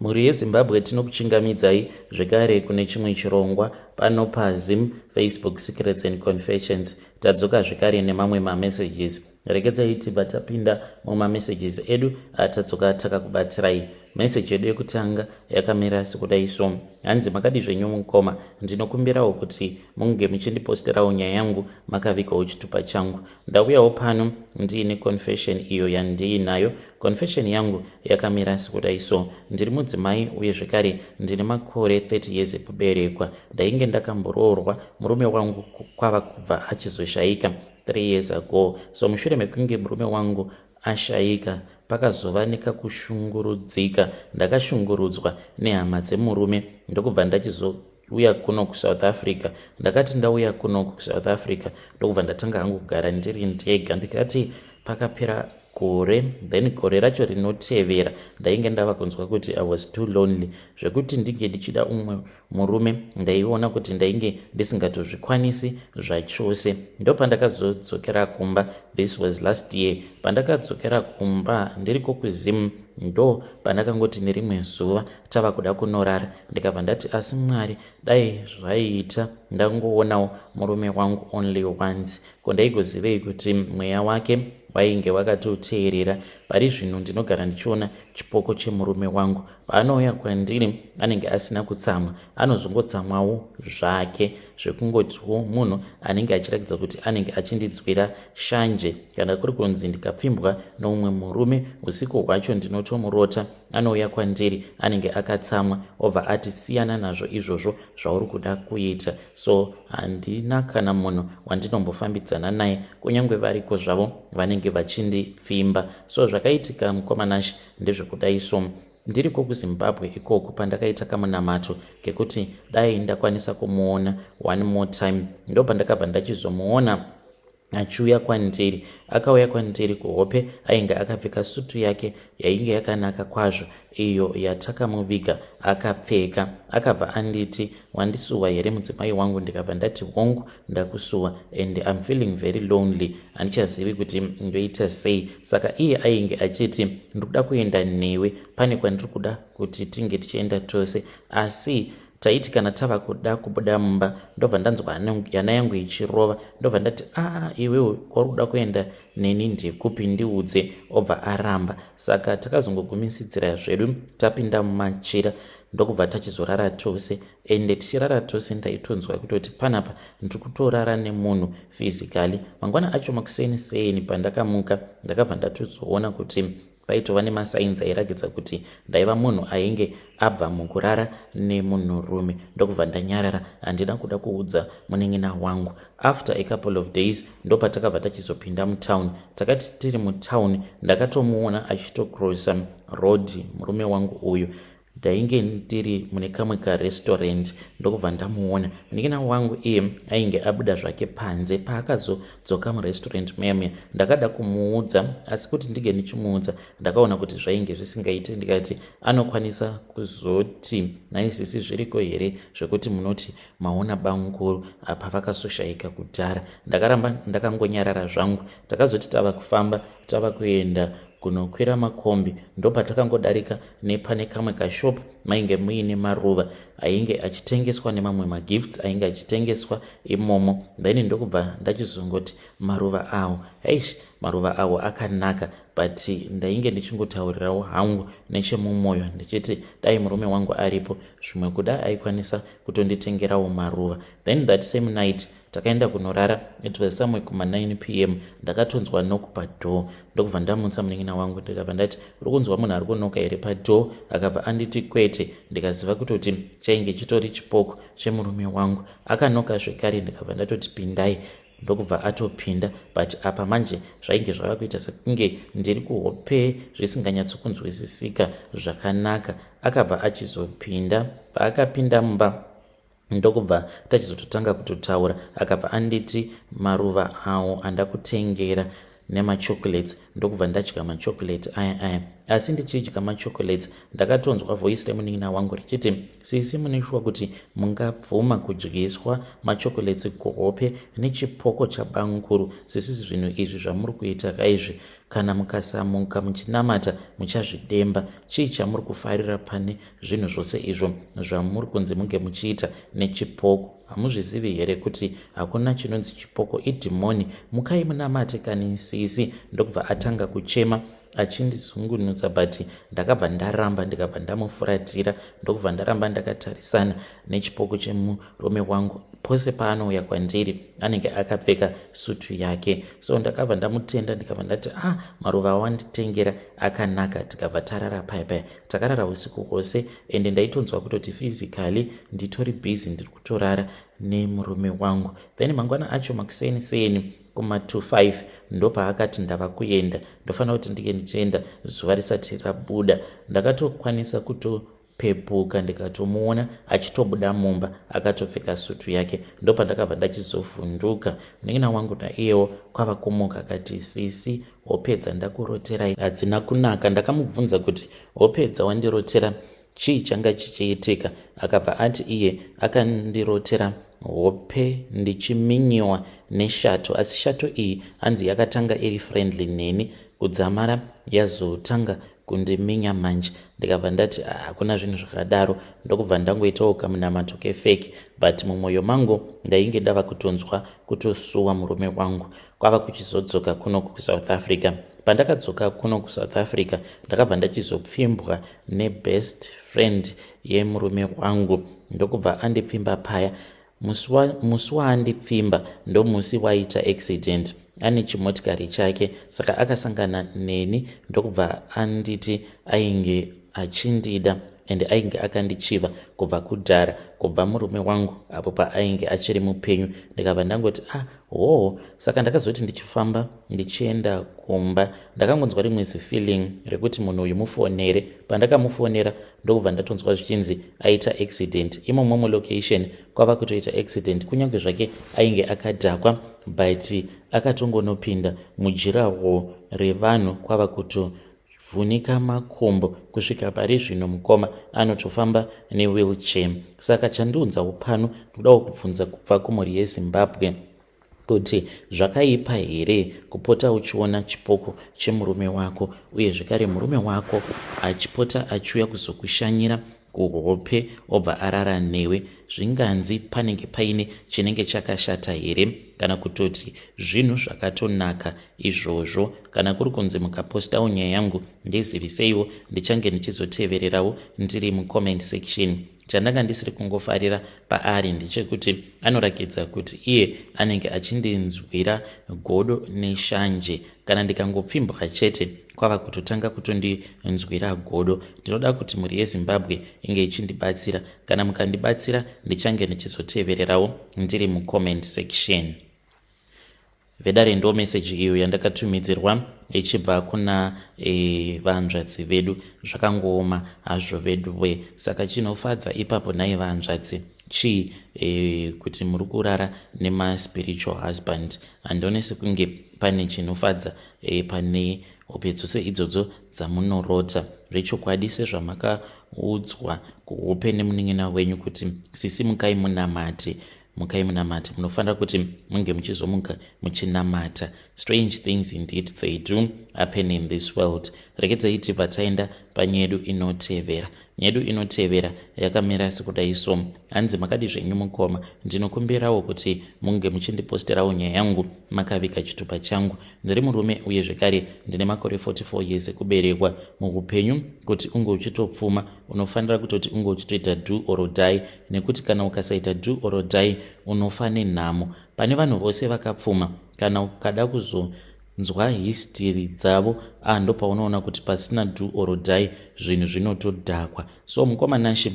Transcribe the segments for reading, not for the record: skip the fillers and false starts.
Mhuri yeZimbabwe tinokuchingamidzai zvekare kune chimwe chirongwa pano paZim Facebook Secrets and Confessions. Tadzoka zvekare nemamwe mamessages. Regedzai tibva tapinda mumamessages edu atadzoka takakubatirai. Message yedu yekutanga yakamira sekudai so. Hanzi makadi zvenyu mukoma, ndinokumbirawo kuti munge muchindiposterawo nyaya yangu makavigawo chitupa changu. Ndauyawo pano ndiine confession iyo yandiinayo. Confession yangu yakamira sekudai so. Ndiri mudzimai uye zvekare ndine makore 30 years ekuberekwa. Ndainge ndakamboroorwa murume wangu kwava kubva achizoshaika 3 years ago. So mushure mekunge murume wangu ashaika pakazova nekakushungurudzika. Ndakashungurudzwa nehama dzemurume ndokubva ndachizo uya kuno kusouth Africa. Ndakati ndauya kuno kusouth Africa ndokubva ndatanga hangu kugara ndiri ndega. Ndikati pakapera gore, then gore racho rinotevera ndainge ndava kunzwa kuti I was too lonely zvekuti ndinge ndichida umwe murume. Ndaiona kuti ndainge ndisingatozvikwanisi zvachose. Ndopandakazodzokera kumba. This was last year. Pandakadzokera kumba ndiriko kuZim, ndo pandakangoti nerimwe zuva tava kuda kunorara, ndikabva ndati, asi Mwari, dai zvaiita ndangoonawo murume wangu only once. Ko ndaigozivei kuti mweya wake wainge wakatoteerera? Pari zvino ndinogara ndichiona chipoko chemurume wangu. Paanouya kwandiri anenge asina kutsamwa, anozongotsamwawo zvake zvekungotiwo munhu anenge achiratidza kuti anenge achindinzwira shanje. Kana kuri kunzi ndikapfimbwa noumwe murume usiku hwacho, ndinotomurota anouya kwandiri anenge akatsamwa, obva ati, "Siyana nazvo izvozvo zvauri kuda kuita." So handina kana munhu wandinombofambidzana naye, kunyange variko zvavo vanenge vachindipfimba. So zvakaitika, mukoma Nashi, ndezvekudai so. Ndiriko kuZimbabwe ikoko, pandakaita kamunamato kekuti dai ndakwanisa kumuona one more time, ndo pandakabva ndachizomuona achiuya kwandiri. Akauya kwandiri kuhope, ainge akapfeka sutu yake yainge yakanaka kwazvo, iyo yatakamuviga akapfeka. Akabva anditi, "Wandisuwa here, mudzimai wangu?" Ndikabva ndati, "Hongu, ndakusuwa and I'm feeling very lonely, handichazivi kuti ndoita sei." Saka iye ainge achiti, "Ndiri kuenda newe, pane kwandiri kuda kuti tinge tichienda tose." Asi taiti kana tava kuda kubuda mumba, ndobva ndanzwa hana yangu ichirova. Ndobva ndati, "A ah, iwewe kwauri kuda kuenda neni ndekupi? Ndiudze." Obva aramba. Saka takazongogumisidzira zvedu tapinda mumachira, ndokubva tachizorara tose. Ende tichirara tose ndaitonzwa kutoti panapa ndiri kutorara nemunhu physically. Mangwana acho makuseni seni pandakamuka, ndakabva ndatozoona kuti paitova nemasigns airatidza kuti ndaiva munhu ainge abva mukurara nemunhurume. Ndokubva ndanyarara, handina kuda kuudza munin'ina wangu. After a couple of days ndopatakabva tachizopinda mutown. Takati tiri mutown, ndakatomuona achitocrossa road murume wangu uyu. Ndainge ndiri mune kamwe karestaurant, ndokubva ndamuona. Munin'ina wangu iye ainge abuda zvake panze. Paakazodzoka murestaurant muya muya, ndakada kumuudza, asi kuti ndinge ndichimuudza ndakaona kuti zvainge zvisingaiti. Ndikati anokwanisa kuzoti, "Naisisi, zviriko here zvekuti munoti maona banguru apa vakazoshayika kudhara?" Ndakaramba ndakangonyarara zvangu. Takazoti tava kufamba, tava kuenda kunokwira makombi, ndopatakangodarika nepane kamwe kashop mainge muine maruva ainge achitengeswa nemamwe magifts ainge achitengeswa imomo. Then ndokubva ndachizongoti, "Maruva awo, aish, maruva awo akanaka." But ndainge ndichingotaurirawo hangu nechemumwoyo ndichiti dai murume wangu aripo, zvimwe kuda aikwanisa kutonditengerawo maruva. Then that same night takaenda kunorara. It was somewhere kuma9 p.m. Ndakatonzwa knock padoor, ndokubva ndamutsa munin'ina wangu. Ndikabva ndati, "Uri kunzwa munhu ari kunoka here padoor?" Akabva anditi, "Kwete." Ndikaziva kutoti chainge chitori chipoko chemurume wangu. Akanoka zvekare, ndikabva ndatoti, "Pindai." Ndokubva atopinda, but apa manje zvainge zvava kuita sekunge ndiri kuhope, zvisinganyatsokunzwisisika zvakanaka. Akabva achizopinda. Paakapinda mumba, ndokubva tachizototanga kutotaura. Akabva anditi, "Maruva awo andakutengera." nemachocolates, ndokubva ndadya machocolate aya aya. Asi ndichidya machocolates, ndakatonzwa voice remunin'ina wangu richiti, "Sisi, mune shuwa kuti mungabvuma kudyiswa machocolates kuhope nechipoko chabanguru? Sisi, zvinhu izvi zvamuri kuita kaizvi, kana mukasamuka muchinamata, muchazvidemba. Chii chamuri kufarira pane zvinhu zvose izvo zvamuri kunzi munge muchiita nechipoko? Hamuzvizivi here kuti hakuna chinonzi chipoko? Idhimoni. Mukai munamate kani, sisi." Ndokubva atanga kuchema achindizungunutsa, but ndakabva ndaramba, ndikabva ndamufuratira, ndokubva ndaramba ndakatarisana nechipoko chemurume wangu. Pose paanouya kwandiri, anenge akapfeka sutu yake. So ndakabva ndamutenda, ndikabva ndati, "Ah, maruva awanditengera akanaka." Tikabva tarara paya paya. Takarara usiku hwose, ende ndaitonzwa kutoti physically nditori busy, ndiri kutorara nemurume wangu. Then mangwana acho makuseni seni kuma25, ndopaakati, "Ndava kuenda, ndofanira kuti ndinge ndichienda zuva risati rabuda." Ndakatokwanisa kutopepuka, ndikatomuona achitobuda mumba akatopfeka sutu yake. Ndopandakabva ndachizovhunduka. Munin'ina wangu naiyewo kwava kumuka, akati, "Sisi, hope dzandakuroterai hadzina kunaka." Ndakamubvunza kuti, "Hope dzawandirotera, chii changa chichiitika?" Akabva ati iye akandirotera hope ndichiminyiwa neshato, asi shato iyi hanzi yakatanga iri friendly neni, kudzamara yazotanga kundiminya manje. Ndikabva ndati, ah, hakuna zvinhu zvakadaro. Ndokubva ndangoitawo kamunamato kefake, but mumwoyo mangu ndainge ndava kutonzwa kutosuwa murume wangu. Kwava kuchizodzoka kuno kuSouth Africa. Pandakadzoka kuno kuSouth Africa, ndakabva ndachizopfimbwa nebest friend yemurume wangu. Ndokubva andipfimba paya. Musi waandipfimba ndomusi waita accident ane chimotikari chake. Saka akasangana neni, ndokubva anditi ainge achindida ende ainge akandichiva kubva kudhara, kubva murume wangu apo paainge achiri mupenyu. Ndikabva ndangoti, "Ah, hoo." Saka ndakazoti ndichifamba ndichienda kumba, ndakangonzwa rimwe zifeeling rekuti munhu uyu mufonere. Pandakamufonera, ndokubva ndatonzwa zvichinzi aita accident imomo mulocation. Kwava kutoita accident, kunyange zvake ainge akadhakwa, but akatongonopinda mujiraho revanhu, kwava kutovhunika makumbo. Kusvika pari zvino, mukoma, anotofamba newheelchair. Saka chandiunzawo pano, ndodawo kubvunza kubva kumhuri yeZimbabwe kuti zvakaipa here kupota uchiona chipoko chemurume wako, uye zvekare murume wako achipota achiuya kuzokushanyira kuhope, obva arara newe? Zvinganzi panenge paine chinenge chakashata here, kana kutoti zvinhu zvakatonaka izvozvo? Kana kuri kunzi mukapostawo nyaya yangu, ndiziviseiwo, ndichange ndichizotevererawo ndiri mucomment section. Chandanga ndisiri kungofarira paari ndechekuti anorakidza kuti iye anenge achindinzwira godo neshanje. Kana ndikangopfimbwa chete, kwava kutotanga kutondinzwira godo. Ndinoda kuti mhuri yeZimbabwe inge ichindibatsira. Kana mukandibatsira, ndichange ndichizotevererawo ndiri mucomment section. Vedare, ndo meseji iyo yandakatumidzirwa ichibva kuna vanzvadzi vedu. Zvakangooma hazvo vedu. Saka chinofadza ipapo, nhai vanzvadzi, chii kuti muri kurara nemaspiritual husband? Handione sekunge pane chinofadza pane hope dzose idzodzo dzamunorota. Zvechokwadi, sezvamakaudzwa kuhope nemunin'ina wenyu kuti, "Sisi, mukai munamate, mukai munamate," munofanira kuti munge muchizomuka muchinamata. Strange things indeed, they do happen in this world. Regedzai tibva taenda panyedu inotevera. Nyedu inotevera yakamira sekudai so. Hanzi, "Makadi zvenyu mukoma? Ndinokumbirawo kuti munge muchindiposterawo nyaya yangu makavika chitupa changu. Ndiri murume, uye zvekare ndine makore 44 years ekuberekwa. Muupenyu, kuti unge uchitopfuma, unofanira kutoti unge uchitoita do or die, nekuti kana ukasaita do or die, unofa nenhamo. Pane vanhu vose vakapfuma, kana ukada kuzonzwa history dzavo, ah, ndopaunoona kuti pasina do or die, zvinhu zvinotodhakwa. So mukoma Nashe."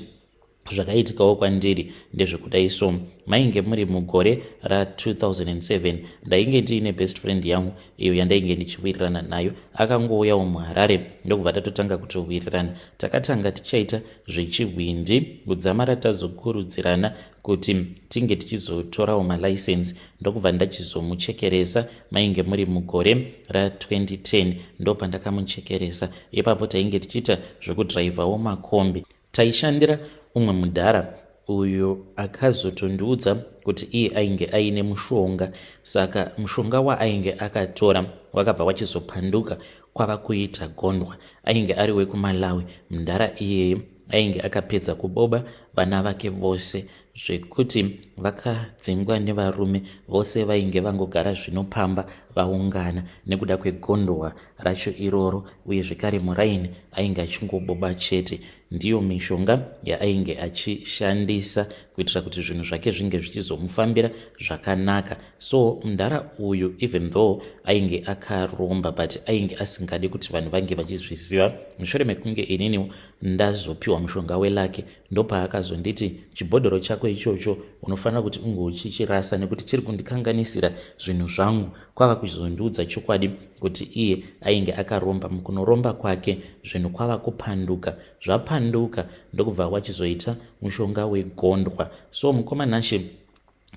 Zvakaitikawo kwandiri ndezvekudai so, mainge muri mugore ra2007, ndainge ndiine best friend yangu iyo yandainge ndichiwirirana nayo. Akangouyawo muHarare, ndokubva tatotanga kutowirirana. Takatanga tichaita zvechihwindi kudzamara tazokurudzirana kuti tinge tichizotorawo malicense, ndokubva ndachizomuchekeresa. Mainge muri mugore ra2010 ndopandakamuchekeresa. Ipapo tainge tichiita zvekudhiraivhawo makombi. Taishandira umwe mudhara uyo akazotondiudza kuti iye ainge aine mushonga. Saka mushonga waainge akatora wakabva wachizopanduka kwava kuita gondwa. Ainge ari wekuMalawi mudhara iyeye. Ainge akapedza kuboba vana vake vose zvekuti vakadzingwa nevarume vose. Vainge vangogara zvino pamba vaungana nekuda kwegondwa racho iroro. Uye zvekare muraini ainge achingoboba chete. Ndiyo mishonga yaainge achishandisa kuitira kuti zvinhu zvake zvinge zvichizomufambira zvakanaka. So mudhara uyu, even though ainge akaromba, but ainge asingadi kuti vanhu vange vachizviziva. Mushure mekunge ininiwo ndazopiwa mushonga welucky, ndopaakazonditi, "Chibhodhoro chako ichocho unofanira kuti unge uchichirasa nekuti chiri kundikanganisira zvinhu zvangu." Kwava kuzondiudza chokwadi kuti iye ainge akaromba. Mukunoromba kwake zvinhu kwava kupanduka. Zvapanduka, ndokubva wachizoita mushonga wegondwa. So mukoma Nashe,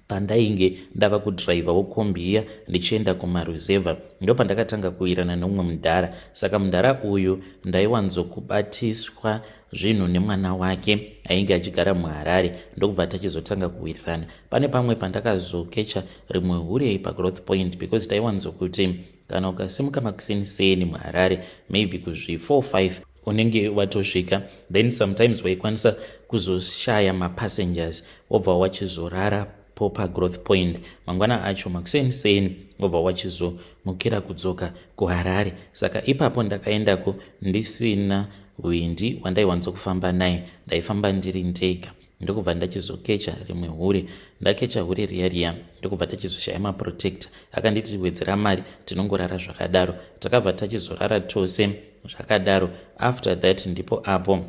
pandainge ndava kudhiraivha wokombi iya ndichienda kumaruzevha, ndopandakatanga kuwirana neumwe mudhara. Saka mudhara uyu ndaiwanzokubatiswa zvinhu nemwana wake ainge achigara muHarare, ndokubva tachizotanga kuwirirana. Pane pamwe pandakazokecha rimwe hure paGrowth Point, because taiwanzokuti kana ukasimuka makuseniseni muHarare, maybe kuzvi 4 5 unenge watosvika. Then sometimes waikwanisa kuzoshaya mapassengers, wobva wachizorara po paGrowth Point. Mangwana acho makuseniseni wobva wachizomukira kudzoka kuHarare. Saka ipapo ndakaendako ndisina hwindi wandaiwanzokufamba naye, ndaifamba ndiri ndega, ndokubva ndachizokecha rimwe hure. Ndakecha hure riya riya, ndokubva tachizoshaya maprotector. Akanditi, "Wedzera mari, tinongorara zvakadaro." Takabva tachizorara tose zvakadaro. After that ndipo apo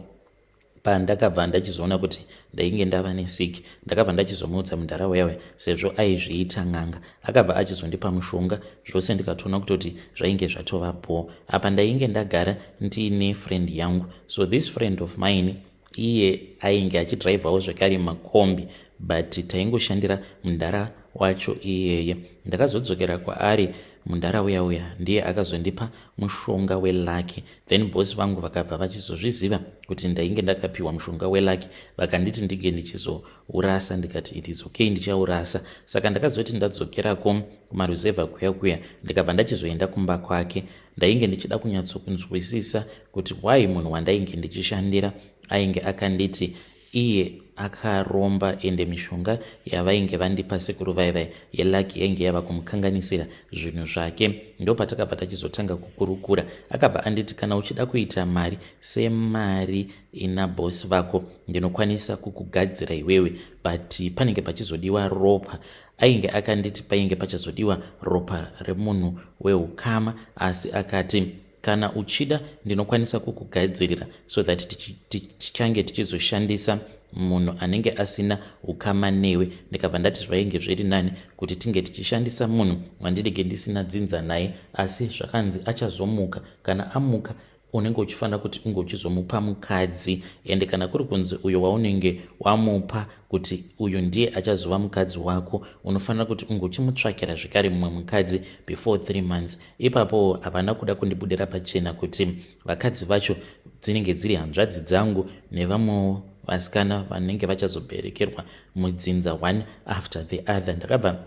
pandakabva ndachizoona kuti ndainge ndava nesiki. Ndakabva ndachizomuudza mudhara uyauya, sezvo aizviita n'anga. Akabva achizondipa mushonga zvose, ndikatoona kutoti zvainge zvatova bho. Apa ndainge ndagara ndiine friend yangu. So this friend of mine, iye ainge achidhiraivhawo zvekare makombi, but taingoshandira mudhara wacho iyeye. Ndakazodzokera kwaari mudhara uya uya, ndiye akazondipa mushonga welucky. Then bosi vangu vakabva vachizozviziva kuti ndainge ndakapiwa mushonga welucky, vakanditi ndinge ndichizourasa. Ndikati, "It is okay, ndichaurasa." Saka ndakazoti ndadzokerako kumaruzevha kuya kuya, ndikabva ndachizoenda kumba kwake. Ndainge ndichida kunyatsokunzwisisa kuti why munhu wandainge ndichishandira ainge akanditi iye akaromba, ende mishonga yavainge vandipa sekuru vaivai yelucky yainge yava kumukanganisira zvinhu zvake. Ndopatakabva tachizotanga kukurukura. Akabva anditi, "Kana uchida kuita mari semari ina bhosi vako, ndinokwanisa kukugadzira iwewe, but panenge pachizodiwa ropa." Ainge akanditi painge pachazodiwa ropa remunhu weukama, asi akati, "Kana uchida ndinokwanisa kukugadzirira so that tichange tichizoshandisa munhu anenge asina ukama newe." Ndikabva ndati zvainge zviri nani kuti tinge tichishandisa munhu wandinenge ndisina dzinza naye. Asi zvakanzi achazomuka. Kana amuka, unenge uchifanira kuti unge uchizomupa mukadzi, ende kana kuri kunzi uyo waunenge wamupa kuti uyu ndiye achazova mukadzi wako, unofanira kuti unge uchimutsvakira zvekare mumwe mukadzi before 3 months. Ipapo havana kuda kundibudira pachena kuti vakadzi vacho dzinenge dziri hanzvadzi dzangu nevamwewo vasikana vanenge vachazoberekerwa mudzinza, one after the other. Ndakabva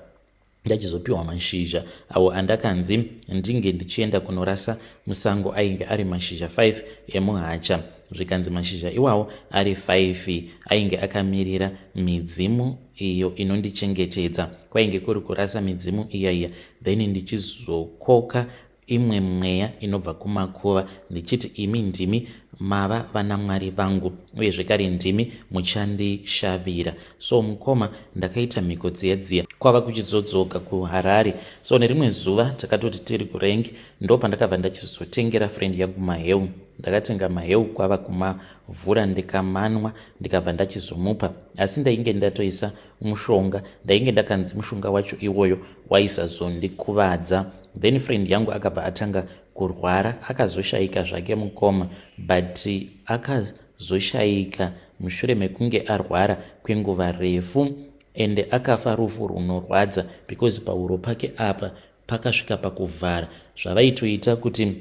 ndachizopiwa mashizha awo andakanzi ndinge ndichienda kunorasa musango. Ainge ari mashizha 5 emuhacha. Zvikanzi mashizha iwawo ari 5 ainge akamirira midzimu iyo inondichengetedza. Kwainge kuri kurasa midzimu iya iya, then ndichizokoka. imwe mweya inobva kumakuva ndichiti imi ndimi mava vanamwari vangu uye zvekare ndimi muchandishavira. So mukoma, ndakaita mhiko dziya dziya kwava kuchizodzoka kuHarare. So nerimwe zuva takatoti tiri kurank, ndo pandakabva ndachizotengera friend yangu maheu. Ndakatenga maheu kwava kumavhura ndikamanwa, ndikabva ndachizomupa, asi ndainge ndatoisa mushonga. Ndainge ndakanzi mushonga wacho iwoyo waisazondikuvadza. Then friend yangu akabva atanga kurwara, akazoshayika zvake mukoma, but akazoshayika mushure mekunge arwara kwenguva refu, ende akafa rufu runorwadza because pahuro pake apa pakasvika pakuvhara. Zvavaitoita kuti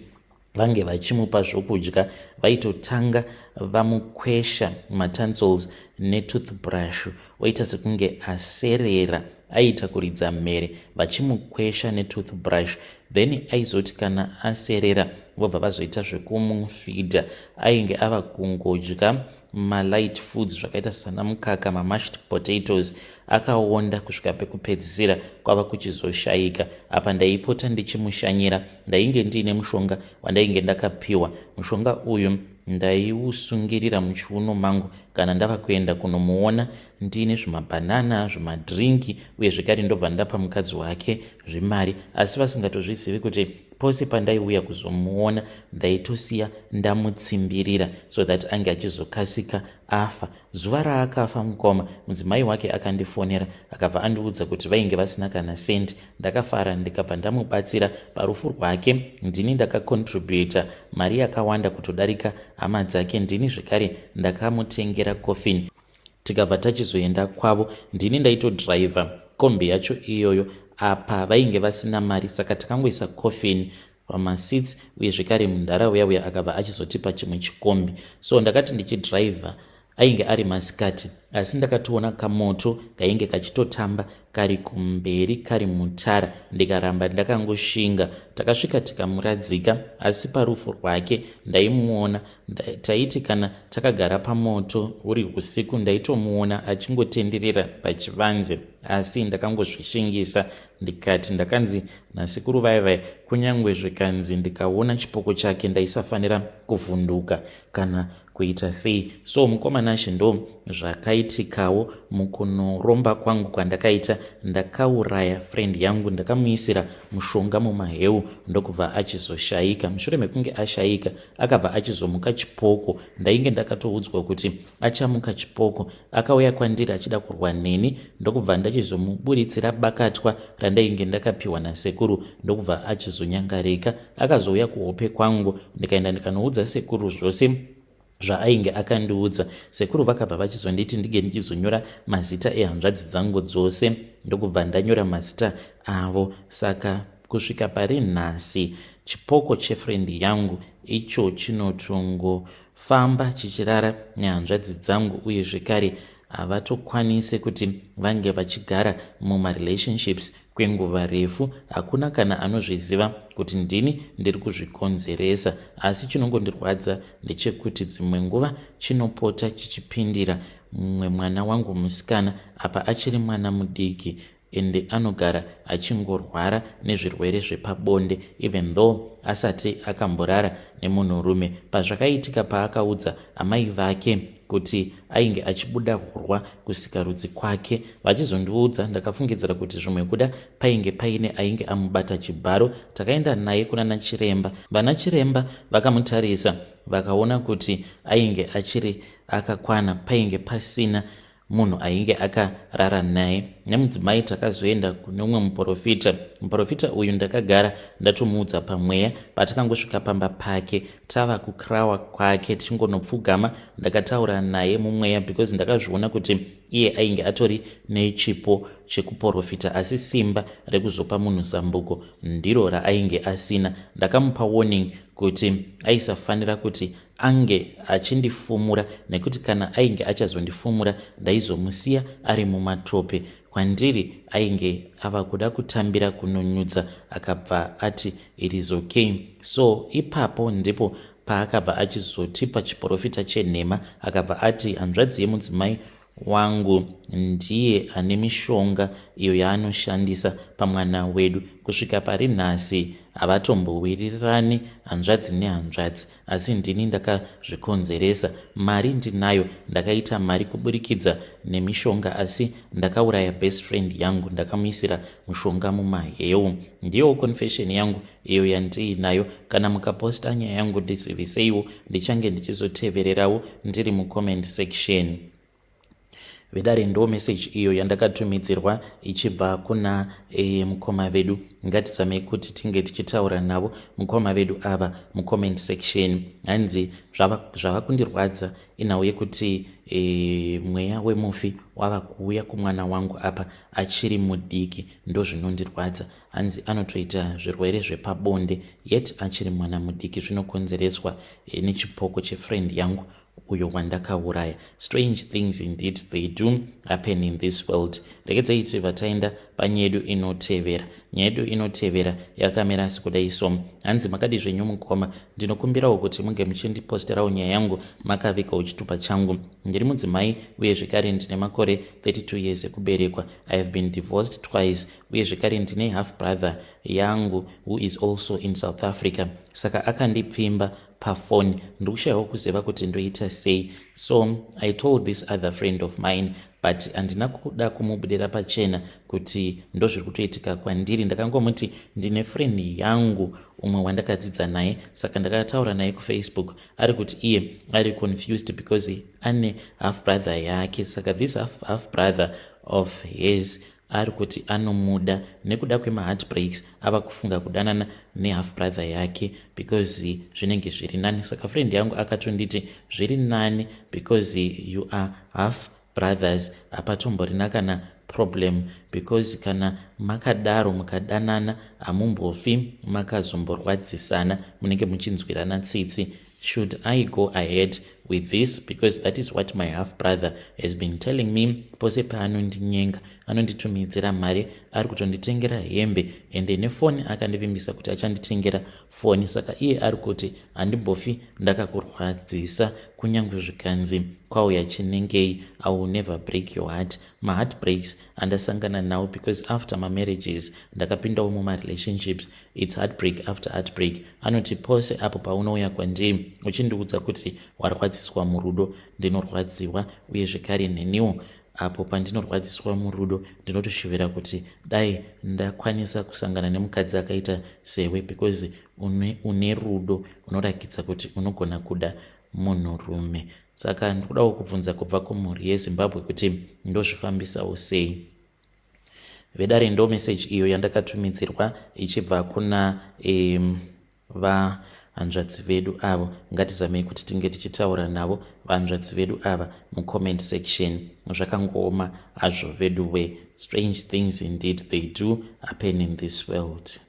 vange vachimupa zvokudya, vaitotanga vamukwesha matonsils netoothbrush, oita sekunge aserera, aiita kuridza mhere vachimukwesha netoothbrush. Then aizoti kana aserera, vobva vazoita zvekumufidha. Ainge ava kungodya malight foods zvakaita sana mukaka, mamashed potatoes. Akaonda kusvika pekupedzisira kwava kuchizoshayika. Apa ndaipota ndichimushanyira. Ndainge ndiine mushonga wandainge ndakapiwa. Mushonga uyu ndaiusungirira muchiuno mangu kana ndava kuenda kunomuona, ndiine zvimabhanana, zvimadhiringi, uye zvekare ndobva ndapa mukadzi wake zvimari, asi vasingatozvizivi kuti pose pandaiuya kuzomuona ndaitosiya ndamutsimbirira so that ange achizokasika afa. Zuva raakafa mukoma, mudzimai wake akandifonera, akabva andiudza kuti vainge vasina kana sendi. Ndakafara, ndikabva ndamubatsira parufu rwake. Ndini ndakacontributa mari yakawanda kutodarika hama dzake. Ndini zvekare ndakamutengera coffin, tikabva tachizoenda kwavo. Ndini ndaitodhiraivha kombi yacho iyoyo. Apa vainge vasina mari, saka takangoisa coffin pamaseats, uye zvekare munharaunda uya akabva achizotipa chimwe chikombi. So ndakati ndichidhiraivha, ainge ari masikati, asi ndakatoona kamoto kainge kachitotamba kari kumberi kari mutara, ndikaramba ndakangoshinga. Takasvika tikamuradzika, asi parufu rwake ndaimuona. Taiti kana takagara pamoto uri usiku, ndaitomuona achingotenderera pachivanze, asi ndakangozvishingisa, ndikati ndakanzi nasekuru vaya vaya kunyange zvikanzi ndikaona chipoko chake ndaisafanira kuvhunduka kana kuita sei. So mukoma Nashe, ndo zvakaitikawo mukunoromba kwangu kwandakaita. Ndakauraya friend yangu, ndakamuisira mushonga mumaheu, ndokubva achizoshayika. Mushure mekunge ashayika, akabva achizomuka chipoko. Ndainge ndakatoudzwa kuti achamuka chipoko. Akauya kwandiri achida kurwa neni, ndokubva ndachizomuburitsira bakatwa randainge ndakapiwa nasekuru, ndokubva achizonyangarika. Akazouya kuhope kwangu, ndikaenda ndikanoudza sekuru zvose zvaainge akandiudza. Sekuru vakabva vachizonditi ndinge ndichizonyora mazita ehanzvadzi dzangu dzose, ndokubva ndanyora mazita avo. Saka kusvika pari nhasi, chipoko chefriend yangu icho chinotongofamba chichirara nehanzvadzi dzangu, uye zvekare havatokwanisi kuti vange vachigara mumarelationships kwenguva refu. Hakuna kana anozviziva kuti ndini ndiri kuzvikonzeresa, asi chinongondirwadza ndechekuti dzimwe nguva chinopota chichipindira mumwe mwana wangu musikana. Apa achiri mwana mudiki, ende anogara achingorwara nezvirwere zvepabonde even though asati akamborara nemunhurume. Pazvakaitika, paakaudza amai vake kuti ainge achibuda hurwa kusikarudzi kwake, vachizondiudza, ndakafungidzira kuti zvimwe kuda painge paine ainge amubata chibharo. Takaenda naye kuna nachiremba. Vana chiremba vakamutarisa, vakaona kuti ainge achiri akakwana, painge pasina munhu ainge akarara naye. Nemudzimai takazoenda kune umwe muprofita. Muprofita uyu ndakagara ndatomuudza pamweya. Patakangosvika pamba pake, tava kukrawa kwake, tichingonopfugama, ndakataura naye mumweya because ndakazviona kuti iye ainge atori nechipo chekuprofita, asi simba rekuzopa munhu zambuko ndiro raainge asina. Ndakamupa warning kuti aisafanira kuti ange achindifumura, nekuti kana ainge achazondifumura ndaizomusiya ari mumatope. Kwandiri ainge ava kuda kutambira kunonyudza. Akabva ati it is okay. So ipapo ndipo paakabva achizotipa chiprofita chenhema. Akabva ati hanzvadzi yemudzimai Wangu ndiye ane mishonga iyo yaanoshandisa pamwana wedu. Kusvika pari nhasi havatombowirirani hanzvadzi nehanzvadzi asi ndini ndakazvikonzeresa. Mari ndinayo, ndakaita mari kuburikidza nemishonga asi ndakauraya best friend yangu ndakamuisira mushonga mumaheu. Ndiyowo confession yangu iyo yandiinayo. Kana mukaposta nyaya yangu ndiziviseiwo ndichange ndichizotevererawo ndiri mucomment section. Vedare ndo message iyo yandakatumidzirwa ichibva kuna e, mukoma vedu. Ngatizamei kuti tinge tichitaura navo mukoma vedu ava mucomment section. Hanzi zvava kundirwadza inhau yekuti e, mweya wemufi wava kuuya kumwana wangu apa achiri mudiki ndozvinondirwadza. Hanzi anotoita zvirwere zvepabonde yet achiri mwana mudiki zvinokonzereswa e, nechipoko chefriend yangu uyo wandakauraya. Strange things indeed they do happen in this world. Regedzai tibva taenda panyaya yedu inotevera. Nyaya yedu inotevera yakamira sekudai so. Hanzi makadi zvenyu mukoma, ndinokumbirawo kuti munge muchindiposterawo nyaya yangu makavigawo chitupa changu. Ndiri mudzimai uye zvekare ndine makore 32 years ekuberekwa. I have been divorced twice uye zvekare ndine half brother yangu who is also in South Africa. Saka akandipfimba pafoni ndiri kushayiwa kuziva kuti ndoita sei. So I told this other friend of mine but handina kuda kumubudira pachena kuti ndozviri kutoitika kwandiri. Ndakangomuti ndine friend yangu umwe wandakadzidza naye saka ndakataura naye kuFacebook ari kuti iye ari confused because ane half brother yake saka this half brother of his ari kuti anomuda nekuda kwemaheartbreaks ava kufunga kudanana nehalf brother yake because zvinenge zviri nani. Saka friend yangu akatonditi zviri nani because you are half brothers hapatomborina kana problem because kana makadaro mukadanana hamumbofi makazomborwadzisana munenge muchinzwirana tsitsi. Should I go ahead with this? Because that is what my half brother has been telling me. Pose paanondinyenga anonditumidzira mari ari kutonditengera hembe ende nefoni akandivimbisa kuti achanditengera foni. Saka iye ari kuti handimbofi ndakakurwadzisa kunyange zvikanzi kwauya chinengei, I will never break your heart. Maheartbreaks andasangana nawo because after mamarriages ndakapindawo mumarelationships, it's heartbreak after heartbreak. Anoti pose apo paunouya kwandiri uchindiudza kuti warwadziswa murudo ndinorwadziwa uye zvekare neniwo apo pandinorwadziswa murudo ndinotoshuvira kuti dai ndakwanisa kusangana nemukadzi akaita sewe because une, une rudo unorakidza kuti unogona kuda munhurume. Saka ndikudawo kubvunza kubva kumhuri yeZimbabwe kuti ndozvifambisawo sei. Vedare ndo message iyo yandakatumidzirwa ichibva kuna vahanzvadzi vedu avo. Ngatizamei kuti tinge tichitaura navo vahanzvadzi vedu ava mucomment section. Zvakangooma hazvo vedu we. Strange things indeed they do happen in this world.